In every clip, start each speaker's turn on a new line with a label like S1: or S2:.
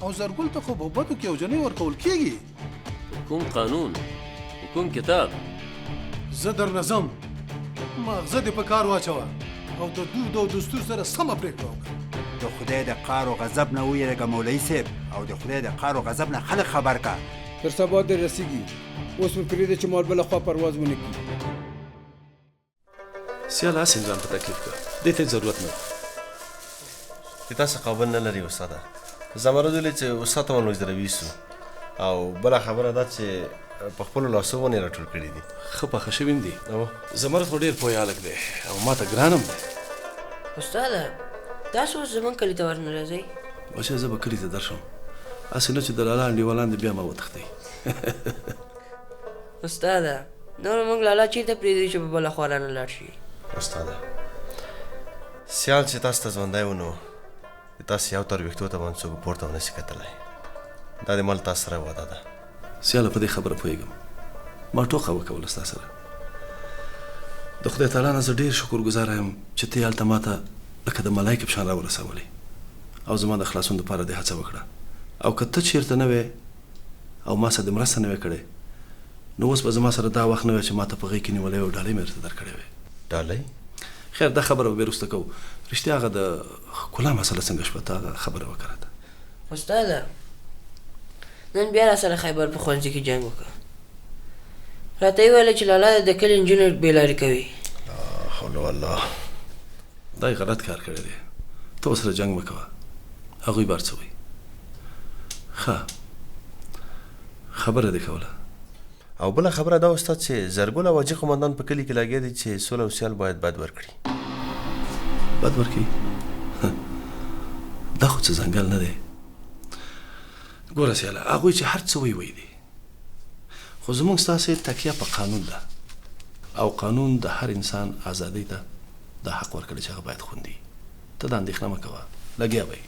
S1: او زرګل ته خو په بدو کې یو جنۍ ورکول کېږي.
S2: په کوم قانون؟ په کوم کتاب؟
S1: زه درنه ځم، ماغزه دې په کار واچوه او د دود او دستور سره سمه پرېکړه وکړه.
S3: د خدای د قار او غضب نه ویریږه مولوي صاحب او د خدای د قار او غضب نه خلک خبر کا.
S4: تر سبا در رسیږي، اوس مو پرېږده چې مال بله خوا پرواز ونه کړي.
S5: سیال هسې ځان په تکلیف کړ، دې ته هېڅ ضرورت نه و.
S6: د تاسو قابل نه لري استاده. زمرد ویلي چې استاد ته ونه درویسو، او بله خبره دا چې په خپلو لاسو ونې راټول کړي دي.
S5: ښه پاخه شوي هم دي. زمرد خو ډېر پوه هلک دی او ما ته ګران هم دی.
S7: استاده تاسو اوس زموږ کلي ته ورنه راځئ؟
S5: بچیه زه به کلي ته درشم، هسې نه چې د لالا انډیوالان دې بیا ما وتښتوي.
S7: استاده نور موږ لالا چېرته پرېږدو چې په بله خوا رانه لاړ شي؟
S6: استاده سیال چې تاسو ته ژوندی و نو د تاسو یو تار ویښتو ته به هم څوک پورته ونه شي کتلی. دا د ما له تاسو سره وعده ده.
S5: سیاله په دې خبره پوهېږم، ما ټوقه وکوله ستا سره. د خدای تعالی نه زه ډېر شکرګزاره یم چې ته یې هلته ما ته لکه د ملایکې په شان راورسولې او زما د خلاصون دپاره دې هڅه وکړه، او که ته چېرته نه وې او ما سره دې مرسته نه وې کړې نو اوس به زما سره دا وخت نه وی چې ما ته په غېږ کې نیولی وی او ډالۍ مې درته درکړې وی.
S6: ډالۍ؟
S5: خیر دا خبره به بیا وروسته کوو. رښتیا هغه د ښکلا مسله څنګه شوه؟ ته هغه خبره وکړه راته.
S7: استاده نن بیا راسره خیبر په ښوونځي کې جنګ وکړ. راته یې وویل چې لالا د کلي نجونې بې لارې کوي.
S6: لا حول والله.
S5: دا یې غلط کار کړی دی. ته ورسره جنګ مه کوه، هغوی به هر څه وایي. ښه خبره دې کوله.
S6: او بله خبره دا استاد چې زرګل او حاجي قومندان په کلي کې لګیا دي چې سوله او سیال باید بد ورکړي.
S5: بد ورکړي؟ دا خو څه ځنګل نه دی. ګوره سیاله، هغوی چې هر څه وایي وایي دي، خو زموږ ستاسې تکیه په قانون ده، او قانون د هر انسان ازادۍ ته دا حق ورکړی چې هغه باید خوندي. ته دا اندېښنه مه کوه، لګیا به یې.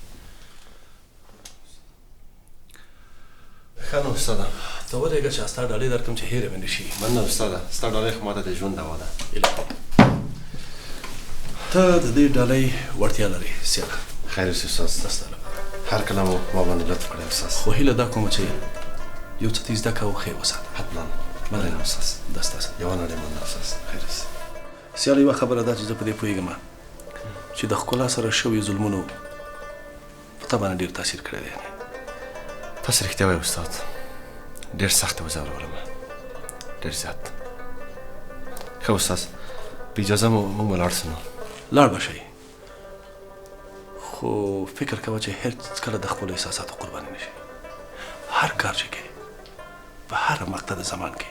S6: ښه نو استاده.
S5: ته ودرېږه چې ستا ډالۍ درکړم چې هېره مې نه شي.
S6: مننه استاده، ستا ډالۍ خو ماته د ژوند دوا ده.
S5: هیله کوم ته د دې ډالۍ وړتیا لرې سیاله.
S6: خیر اوسې استاد.
S5: دا ستا لپاره.
S6: هر کله مو ما باندې لطف کړی استاد.
S5: خو هیله دا کوم چې یو څه ترې زده کړه او ښه یې وساته.
S6: حتما.
S5: مننه
S6: استاد.
S5: دا ستا
S6: یوه نړۍ مننه استاد. خیر اوسې.
S5: سیاله یوه خبره ده چې زه په دې پوهېږم چې د ښکلا سره شویو ظلمونو په تا باندې ډېر تاثیر کړی دی.
S6: تاسو رښتیا وایئ استاد، ډېر سخت وځورولم، ډېر زیات. ښه استاد، په اجازه مو موږ به لاړ شو نو.
S5: لاړ به شئ، خو فکر کوه چې هېڅکله د خپلو احساساتو قرباني نه شئ. هر کار چې کوې، په هره مقطع د زمان کې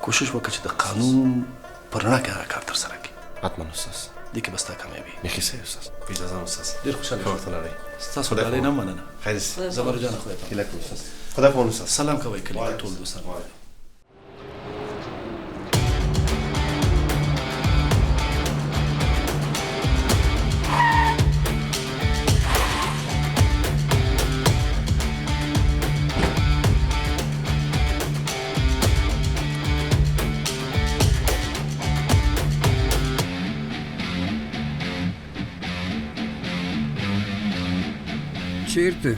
S5: کوشش وکړه چې د قانون په رڼا کې هغه کار ترسره کړې.
S6: حتما استاد.
S5: دې کې به ستا کامیابي.
S6: بیخي صحیح استاد. په اجازه استاد.
S5: ډېر خوشحاله
S6: ښه وخت ولرئ.
S5: ستاسو ډالۍ نه مننه.
S6: خیر اوسې.
S5: زمرد جانه خدای پامان.
S6: هیله کوم استاد. خدای پامان استاد.
S5: سلام کوئ کلي ته ټول دوستان.
S4: چیرته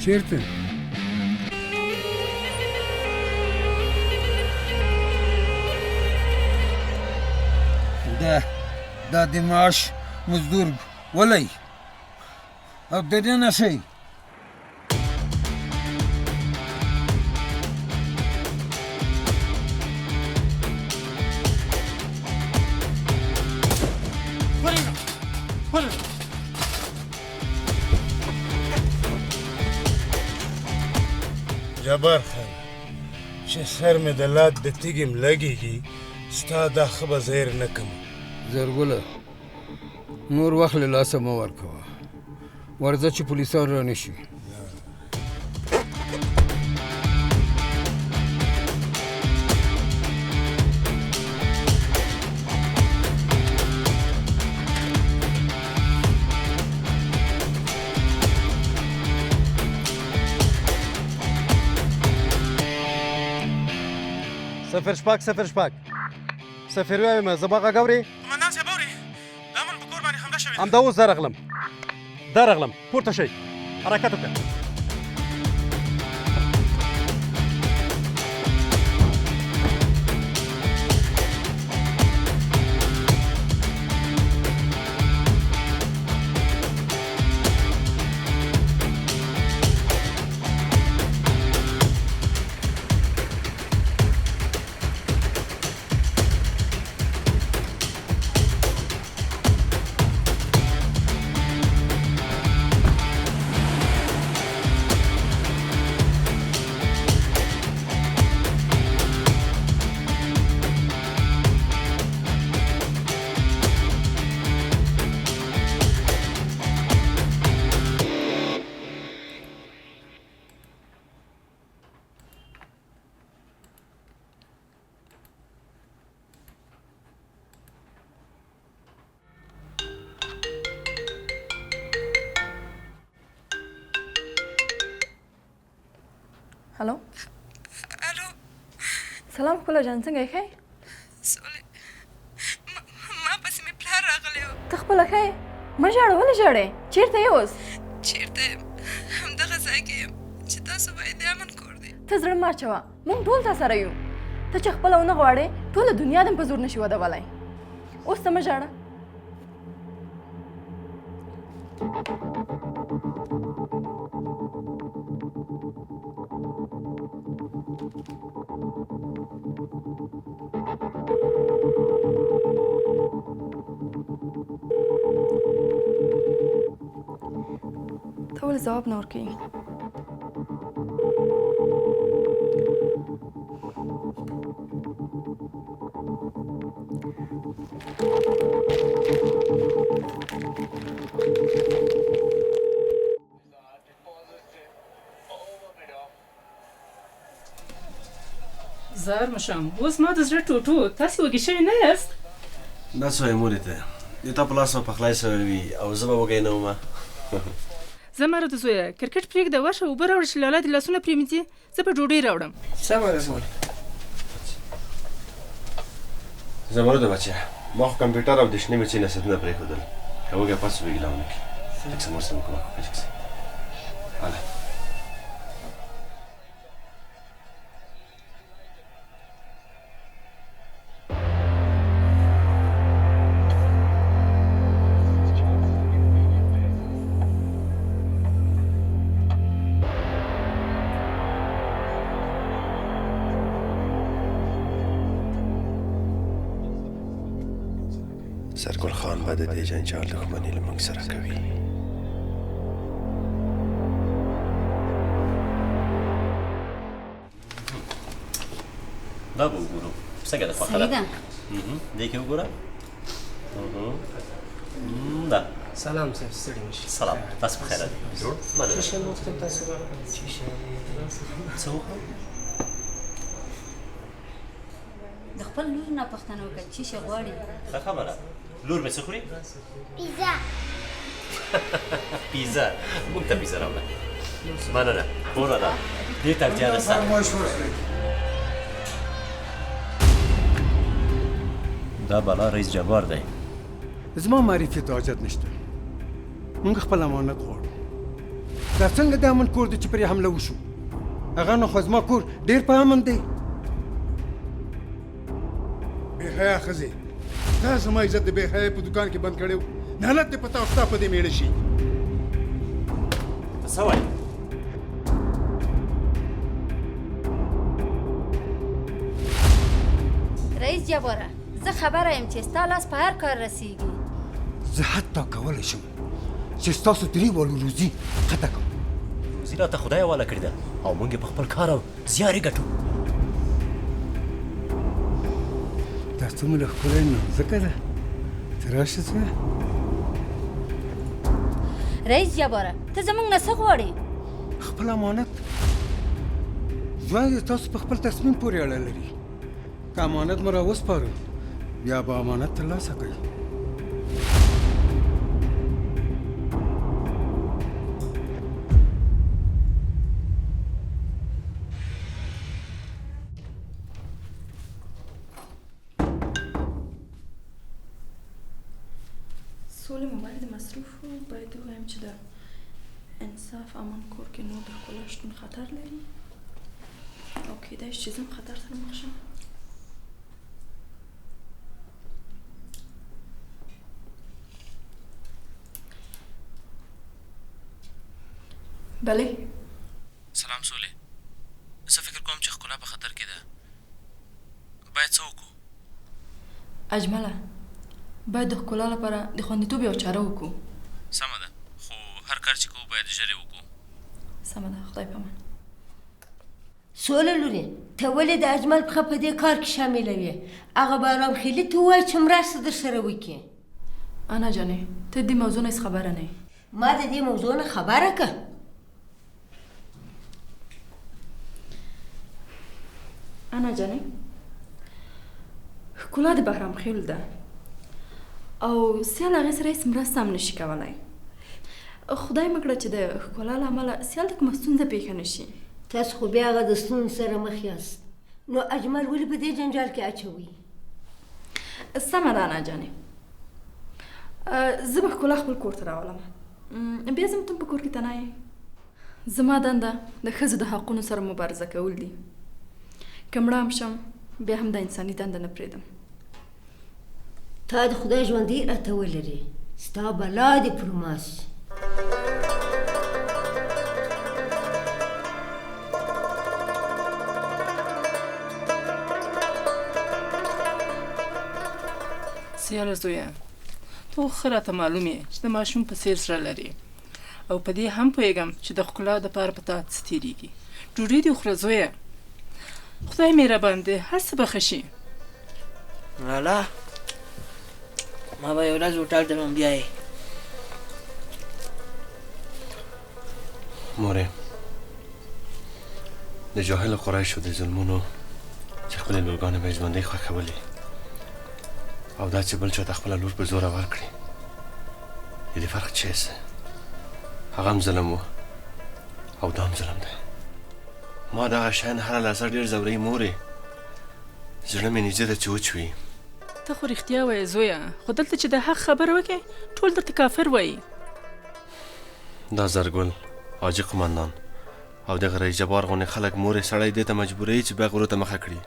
S4: چیرته؟ دا دا د معاش مزدور ولئ او دننه شئ.
S8: جبار خان چې سر مې د لات د تیږې لګېږي، ستا دا ښه به زهیر نه کړم.
S4: زرګله نور وخت له لاسه مه ورکوه، ورځه چې پولیسان رانه شي.
S9: صفر شپږ صفر شپږ صفر یو یم، زما غږ اورې؟
S10: قومندان صاحب اورې؟ د امن په کور باندې حمله شوې ده.
S9: همدا اوس درغلم درغلم، پورته شئ، حرکت وکړه.
S11: هلو. الو. سلام ښکلا جان، څنګه یې؟ ښه یې؟
S12: سولې، ما پسې مې پلار راغلی و.
S11: ته خپله ښه یې؟ مه ژاړه، ولې ژاړې؟ چېرته یې اوس؟
S12: چېرته یم؟ همدغه ځای کې یم چې تاسو وایئ د امن کور دی.
S11: ته زړه مه اچوه، موږ ټول تا سره یو. ته چې خپله ونه غواړې ټوله دنیا دم په زور نشي ودولی. اوس ته مه ژاړه. ته ولې ځواب نه ورکوې؟
S13: زار مشم اوس ما د زړه ټوټو، تاسې وږي شوي نه یاست؟
S6: دا څه وایې مورې؟ ته د تا په لاس به پخلی شوی وي او زه به وږی نه وم.
S13: زمرد زویه، کرکټ پرېږده، ورشه اوبه راوړه چې لالا دې لاسونه پرېمینځي. زه به ډوډۍ راوړم.
S7: سمه ده مورې.
S6: زمرده بچیه، ما خو کمپیوټر او د شنې مچۍ نصیحتونه پرېښودل. که وږی پاڅې وږي لا ونه کړي. لږ څه مور سره مې کومک وکړه چې هله. سرګل خان به د دې جنجال دښمني له موږ سره کوي.
S2: دا به وګورو څنګه ده خوښه ده. دې کې وګوره. دا
S14: سلام صاحب، ستړي مه شئ.
S2: سلام، تاسو په خیر راځئ. جوړ؟ مننه.
S14: څه شی مو غوښتل تاسو راکړه؟ څه شی؟
S2: څه وخورم؟
S15: د خپل لور نه پوښتنه وکړه چې شی غواړي.
S2: ښه خبره. لور مې څه خوري؟
S16: پیزا.
S2: پیزا، موږ ته پیزا راوړه. مننه وروره، ده دې ته اړتیا ده. دا بلا رئیس جبار دی.
S1: زما معرفي ته حاجت نشته. موږ خپل امانت غواړو. دا څنګه د امن کور دی چې پرې حمله وشو؟ هغه نو خو زما کور ډېر په امن دی.
S8: بې حیا ښځې، تا زما عزت د بې حیايۍ په دوکان کې بند کړی و. نالت دې په تا او ستا په دې مېړه شي.
S2: ته څه وایې؟
S15: رئیس جباره، زه خبره یم چې ستا لاس په هر کار رسیږي.
S1: زه حتی کولی شم چې ستاسو درې والو روزي قطع کړم.
S2: روزي راته خدای حواله کړې ده او موږ یې په خپل کار او زیار یې ګټو.
S1: دا څومره ښکلی نازکه ده، ته راشه زویه.
S15: رئیس جباره، ته زموږ نه څه غواړې؟
S1: خپل امانت. ژوند تاسو په خپل تصمیم پورې اړه لري. که امانت مو راوسپاره بیا به امانت ترلاسه کړئ.
S11: سولې موبایل د مصروف و. باید ووایم چې د انصاف امان کور کې نور د ښکلا شتون خطر لري او کیدای شي چې زه هم خطر سره مخ شم. بله.
S10: سلام سولې، زه فکر کوم چې ښکلا په خطر کې ده. باید څه وکړو؟
S11: اجمله، باید د ښکلا لپاره د خوندیتوب یو چاره وکړو.
S10: سمه ده، خو هر کار چې کوو باید ژر یې وکړو.
S11: سمه ده، خدای پامان.
S17: سوله لورې، ته ولې د اجمل پښه په دې کار کې شاملوې؟ هغه بارام خیلي ته ووایه چې مرسته درسره وکړي.
S11: انا جانې، ته د دې موضوع نه هېڅ خبره نه یې.
S17: ما د دې موضوع نه خبره که.
S11: انا جانې، ښکلا د بهرام خیل ده او سیال هغې سره هېڅ مرسته هم نشي کولی. خدای مه کړه چې د ښکلا له امله سیال ته کومه ستونزه پېښه نه شي.
S17: تاسو خو بیا هغه د ستونزو سره مخ یاست، نو اجمل ولې په دې جنجال کې اچوئ؟
S11: سمه ده انا جانې، زه به ښکلا خپل کور ته راولم، بیا زه هم په کور کې تنها یم. زما دنده د ښځو د حقونو سره مبارزه کول دي. که مړه هم شم بیا هم دا انساني دنده نه پرېږدم.
S17: تا د خدای ژوندۍ راته ولري، ستا بلا دې پر ما شي.
S13: سیاله زویه، ته خو ښه راته معلوم یې چې د ماشوم په څېر زړه لرې، او په دې هم پوهېږم چې د ښکلا دپاره په تا څه تېرېږي. ډوډۍ دې وخوره زویه، خدای مهربان دی، هر څه به ښه شي.
S7: لالا ما به یو ورځ هوټل ته هم بیایې.
S6: مورې، د جاهلو قریشو د ظلمونو چې خپلې لورګانې به یې ژوندۍ خوښولې او دا چې بل چا ته خپله لور په زوره ورکړي، د دې فرق چی څه؟ هغه هم ظلم و او دا هم ظلم دی. ما دغه شیان هره لحظه ډېر ځوروي مورې، زړه مې نږدې ده چې وچوي.
S13: ته خو رښتیا وایې زویه، خو دلته چې د حق خبره وکړې ټول درته کافر وایي.
S6: دا زرګل، حاجي قومندان او دغه رئیس جبار غوندې خلک مورې سړی دې ته مجبوروي چې بیا غرو ته مخه کړي.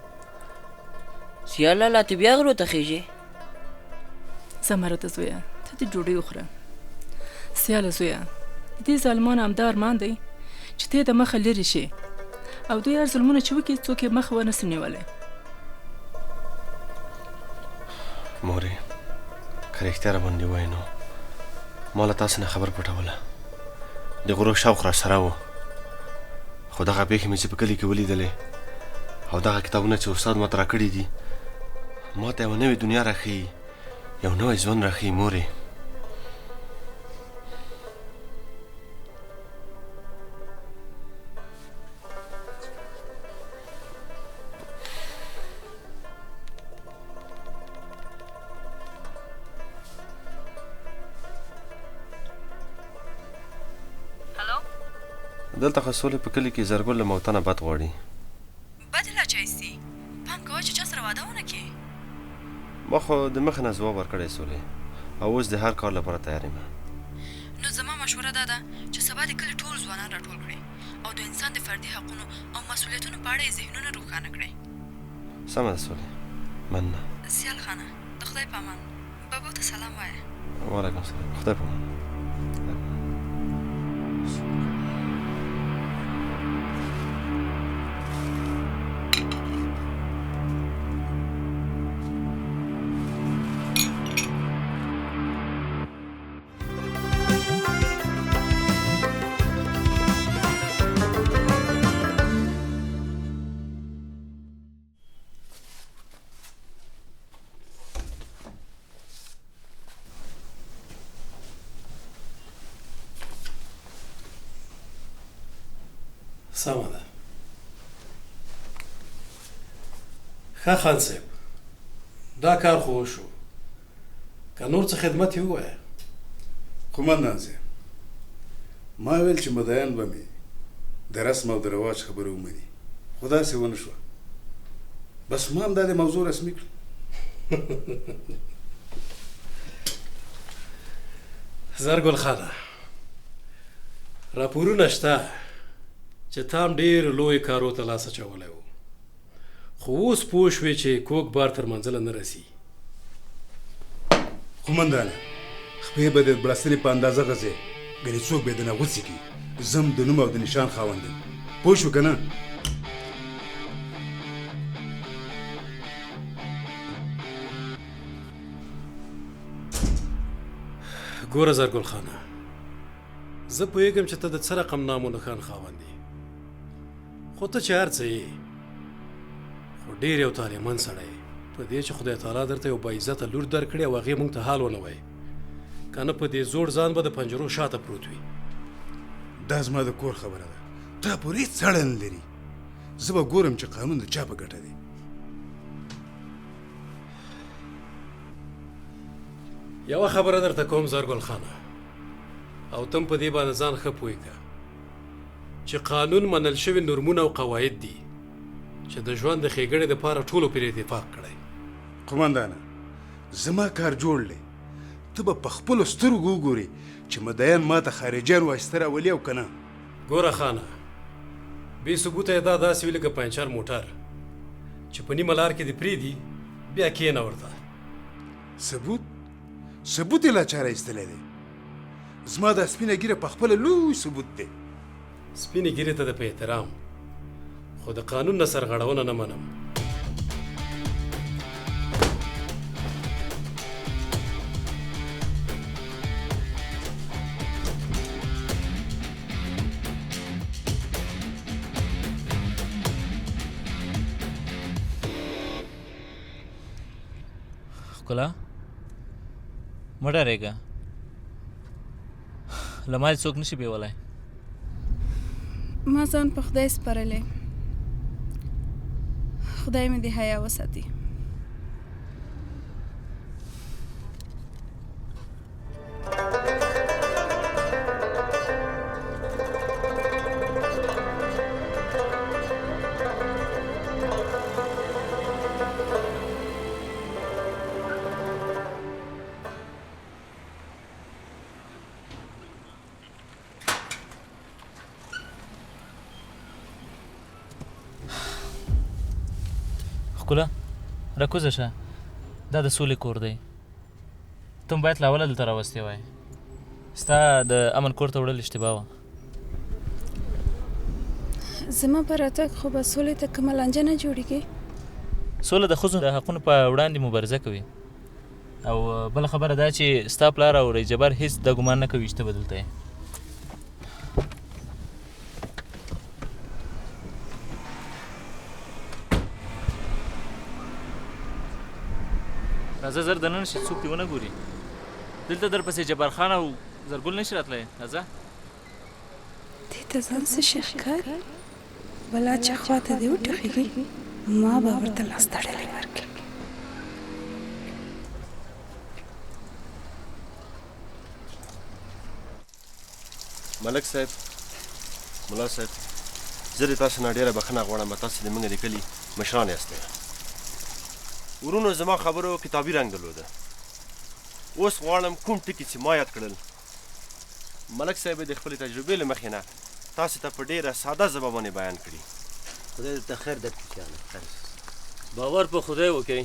S7: سیال لالا ته بیا غرو ته خېژې؟
S13: زمرده زویه، ته دې ډوډۍ وخوره. سیاله زویه، د دې ظالمانو همدا ارمان دی چې ته یې د مخه لرې شې او دوی هر ظلمونه چې وکړي څوک یې مخه ونه سي نیولی.
S6: مورې، که رښتیا راباندې ووایې نو ما له تاسو نه خبر پټوله. د غرو شوق راسره و، خو دغه پېښې مې چې په کلي کې ولیدلې او دغه کتابونه چې استاد ماته راکړي دي، ما ته یوه نوې دنیا راښیي، یو نوی ژوند راښیي مورې. دلته خو سولې په کلي کې زرګل له موتنه بد غواړي.
S12: بد لا چا ایستي، پام کوه چې چا سره واده ونه کړې.
S6: ما خو د مخې نه ځواب ورکړی سولې، او اوس د هر کار لپاره تیار یم.
S12: نو زما مشوره دا ده چې سبا د کلي ټول ځوانان راټول کړې او د انسان د فردي حقونو او مسؤلیتونو په اړه یې ذهنونه روښانه کړې.
S6: سمه ده سولې، مننه.
S12: سیال خانه، د خدای په امان، بابو ته سلام وایه.
S6: وعلیکم سلام، خدای په امان.
S5: سمه ده. ښه خان صاحب، دا کار خو وشو، که نور څه خدمت یې ووایه.
S8: قومندان صاحب، ما ویل چې مدایان به مې د رسم او د رواج خبره ومني، خو داسې ونه شوه. بس ما هم دا د موضوع رسمي کړه.
S5: زرګل خانه، راپورونه شته چې تا هم ډېرو لویو کارو ته لاس اچولی و، خو اوس پوه شوې چې کوږ بار تر منزله نه رسي.
S8: قومندانه، خپې به د بړستنې په اندازه غځې، ګنې څوک به یې درنه غوڅې کړي. زه هم د نوم او د نشان خاوند یم، پوه شو که نه؟
S5: ګوره زرګل خانه، زه پوهېږم چې ته د څه رقم نام و نښان خاوند یې، خو ته چې هر څه یې، خو ډېر یو طالعمن سړی یې. په دې چې خدای تعالی درته یو باعزته لور درکړې او هغې موږ ته حال ونه وایي، که نه په دې زوړ ځان به د پنجرو شاته پروت وي.
S8: دا زما د کور خبره ده، تا پورې هېڅ اړه نه لري. زه به ګورم چې قانون د چا په ګټه دی.
S5: یوه خبره درته کوم زرګل خانه، او تم په دې باندې ځان ښه پوه که
S16: چې قانون منل شوي نورمونه او قواعد دي چې د ژوند د ښېګڼې دپاره ټولو پرې اتفاق کړی.
S8: قومندانه زما کار جوړ دی، ته به په خپلو سترګو وګورې چې مدعیان ماته خارجیان واسطه راولي او که نه.
S16: ګوره خانه، بې ثبوته یې دا داسې وي لکه پنچر موټر چې په نیمه لار کې دې پرېږدي بیا کښېنه ورته.
S8: ثبوت؟ ثبوت یې لا چا را ایستلی دی؟ زما دا سپینه ږیره په خپله لوی ثبوت دی.
S16: سپینې ږیرې ته د په احترام، خو د قانون نه سرغړونه نه منم.
S10: ښکلا مه ډارېږه، له ما دې څوک نشي بیولی.
S11: ما ځان په خدای سپارلی، خدای مې دې حیا وساتي.
S10: ښکلا راکوزه شه، دا د سولې کور دی، ته مې باید له اوله دلته راوستې وای. ستا د امن کور ته وړل اشتباه وه.
S11: زما په راتګ خو به سولې ته کومه لانجه نه جوړېږي؟
S10: سوله د ښځو د حقونو په وړاندې مبارزه کوي، او بله خبره دا چې ستا پلار او رئیس جبار هیڅ دا ګمان نه کوي چې ته به دلته یې. راځه زر دننه شه، څوک دې ونه ګوري. دلته درپسې جبار خان او زرګل نشي راتلی. راځه.
S11: دې ته ځان څه شی ښکاري؟ بلا چې خواته دې وټوخېږي، ما به ورته لاس تړلی ورکړي.
S6: ملک صاحب، ملا صاحب، زه د تاسو نه ډېره بښنه غواړم، تاسو د موږ د کلي مشران یاستئ. ورونو زما خبرو کتابي رنګ درلوده. اوس غواړم کوم ټکي چې ما یاد کړل، ملک صاحب د خپلې تجربې له مخې نه تاسو ته په ډېره ساده ژبه باندې بیان کړي.
S2: خدای درته خیر درکړي سیاله. باور په خدای وکړئ،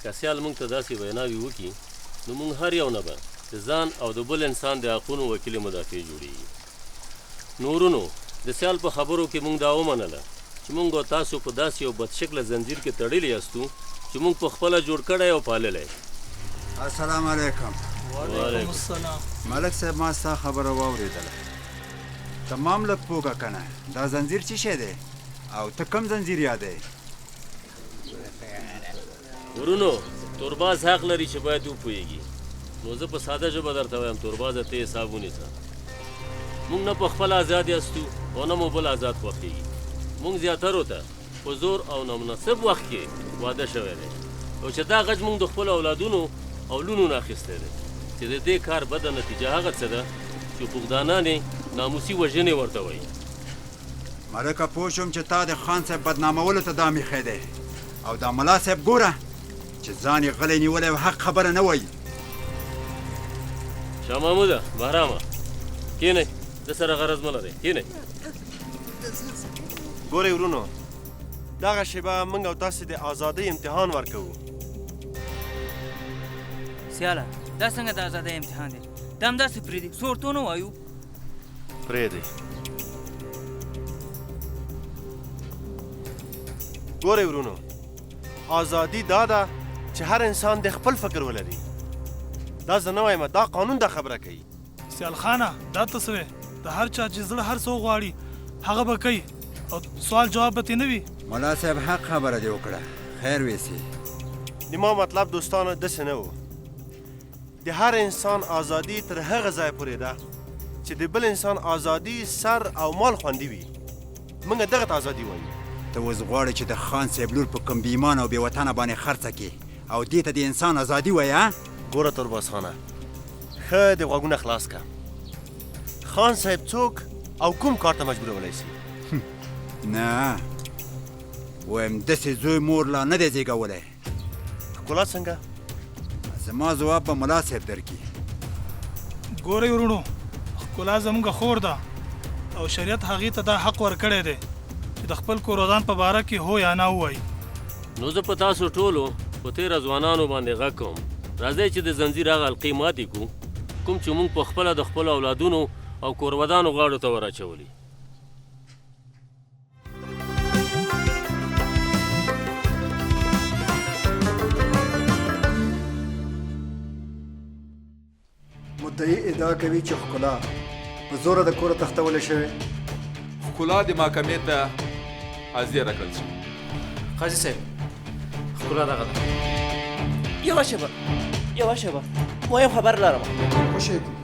S2: که سیال موږ ته داسې ویناوې وکړي نو موږ هر یو نه به د ځان او د بل انسان د حقونو وکیل مدافع جوړیږي. نو ورونو، د سیال په خبرو کې موږ دا ومنله چې موږ او تاسو په داسې یو بدشکله ځنځیر کې تړلي یاستو چې موږ په خپله جوړ کړی او پاللی.
S3: السلام علیکم.
S2: وعلیکم السلام.
S3: ملک صاحب، ما ستا خبره واورېدله، ته ما هم لږ پوه کړه که نه، دا ځنځیر څه شی دی او ته کوم ځنځیر یادوې؟
S2: ورونو، تورباز حق لري چې باید وپوهېږي، نو زه په ساده ژبه درته وایم، توربازه ته حساب ونیسه. موږ نه په خپله ازاد یاستو او نه مو بل ازاد خوښېږي. موږ زیاترو ته په زور او نامناسب وخت کې واده شوی دی، او چې دا غچ موږ د خپلو اولادونو او لونو نه اخیستی دی، چې د دې کار بده نتیجه هغه څه ده چې حقوقدانان یې ناموسي وژنې ورته وایي.
S3: ملکه، پوه شوم چې تا د خان صاحب بدنامولو ته دام ایښی دی، او دا ملا صاحب ګوره چې ځان یې غلی نیولی او حق خبره نه وایي.
S2: شاه محموده، بهرامه کښېنئ، ده سره غرض مه لرئ، کښېنئ.
S6: ګورئ ورونو، دغه شېبه موږ او تاسې د ازادۍ امتحان ورکوو.
S18: سیاله، دا څنګه د ازادۍ امتحان دی؟ دا همداسې پرېږدي، څه ورته ونه وایو؟
S6: پرېږدئ. ګورئ ورونو، ازادي دا ده چې هر انسان د خپل فکر ولري. دا زه نه وایم، دا قانون دا خبره کوي.
S19: سیال خانه، دا ته څه وې؟ د هر چا چې زړه هر څه وغواړي هغه به کوي او سوال جواب به ترې نه وي.
S3: ملا صاحب، حق خبره دې وکړه، خیر ویسي.
S6: د ما مطلب دوستانو داسې نه و. د هر انسان ازادي تر هغه ځایه پورې ده چې د بل انسان ازادي، سر او مال خوندي وي. موږ دغه ته ازادي وایو.
S3: ته اوس غواړې چې د خان صاحب لور په کوم بې ایمانه او بې وطنه باندې خرڅه کړې او دې ته د انسان ازادي وایې؟ ها؟
S6: ګوره تورباز خانه، ښه د غوږونه خلاص که. خان صاحب څوک او کوم کار ته مجبورولای سي؟
S3: نه، وایم داسې زوی مور لا نه دی زېږولی.
S6: ښکلا څنګه؟
S3: زما ځواب به ملا صاحب درکړي.
S19: ګورئ وروڼو، ښکلا زموږ خور ده او شریعت هغې ته دا حق ورکړی دی چې د خپل کورودان په باره کې هو یا نه ووایي.
S2: نو زه په تاسو ټولو په تېره ځوانانو باندې غږ کوم، راځئ چې د ځنځیر هغه حلقې ماتې کړو کوم چې موږ په خپله د خپلو اولادونو او کورودانو غاړو ته وراچولي.
S20: مدعي ادعا کوي چې ښکلا په زوره د کوره تښتول شوې.
S21: ښکلا د محکمې ته حاضره کړل شي.
S10: قاضي صاحب، ښکلا دغه ده.
S7: یوه شېبه، یوه شېبه، مهم خبر لرم.
S20: خوشې کړي.